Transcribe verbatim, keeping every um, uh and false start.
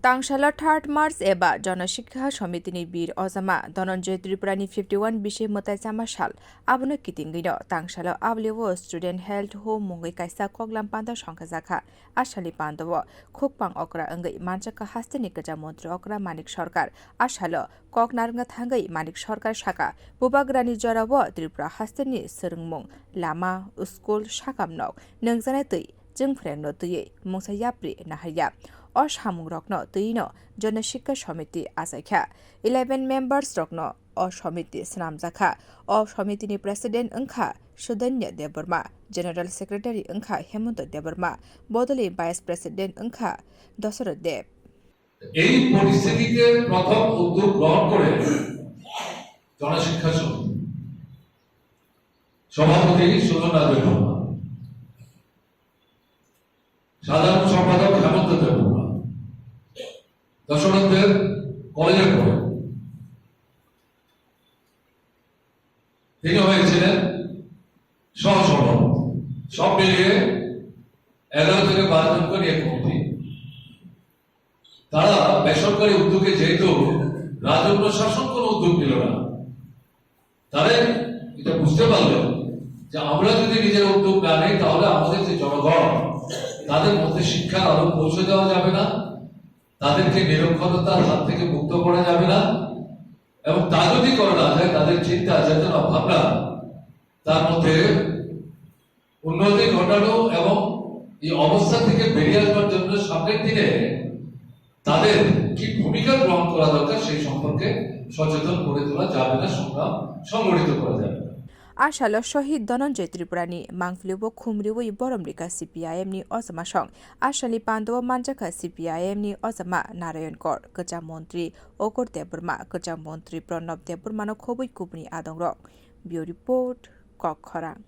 Tangsalo third March eba Jana Sikha Samiti ni Bir Ojama Dhananjay Tripura ni fifty one bisi mwtai chama sal, abono kitingwi no tangsalo Ablio Student Health Home mungwi kaisa koklam panda songkhajakha. Asali pandao khukpang okra wngwi manjakha hasteni kwcham montri okra Manik Sarkar. Asalo kok narwkna thangwi Manik Sarkar saka, bubagrani jorao Tripura hasteni swrwngmung, lama, school, sakam nok, nungjaknai twi, chwngphrengno twiwi mungsa yapri naharya. O samungrokno twino Jana Sikha Samiti achaikha. Eleven members rokno o samiti swnamjakha. O samitini president wngkha Sudanya Debbarma, general secretary wngkha Hemanta Debbarma, bodoli vice president wngkha Dasarath Deb. এই পরিস্থিতিতে প্রথম উদ্যোগ গ্রহণ করে জনশিক্ষা সমিতি সভাপতি সুধন রাজ দেববর্মা, সাধারণ সম্পাদক হেমন্ত দেববর্মা, দশরথ দেব কলেজে পড়ে, তিনি হয়েছিলেন সহসভাপতি। সব মিলিয়ে এগারো থেকে বারো জন করে এক কমিটি। তারা বেসরকারি উদ্যোগে, যেহেতু রাজন্য শাসন কোনো উদ্যোগ নিল না, তারাই এটা বুঝতে পারলেন যে আমরা যদি নিজের উদ্যোগ না নিই, তাহলে আমাদের যে জনগণ, তাদের মধ্যে শিক্ষার আলো পৌঁছে দেওয়া যাবে না, তাদেরকে নিরক্ষরতার হাত থেকে মুক্ত করা যাবে না, এবং তা যদি করা না যায়, তাদের চিন্তা, চেতনা, ভাবনা, তার মধ্যে উন্নতি ঘটানো এবং এই অবস্থা থেকে বেরিয়ে আসবার জন্য সামনের দিনে তাদের কি ভূমিকা গ্রহণ করা দরকার, সেই সম্পর্কে সচেতন করে তোলা যাবে না, সংগ্রাম সংগঠিত করা যাবে না। Asalo Shohid Dhananjay Tripura ni mangpili bo khumriwi borom rika C P I M ni ojama song. Asali pandao manjakha C P I M ni ojama Narayan Kor, kwcham montri Okur Debbarma, kwcham montri Pranab Debbarma no khobwi kubuni adongrok. Bureau Report, Kok Khorang.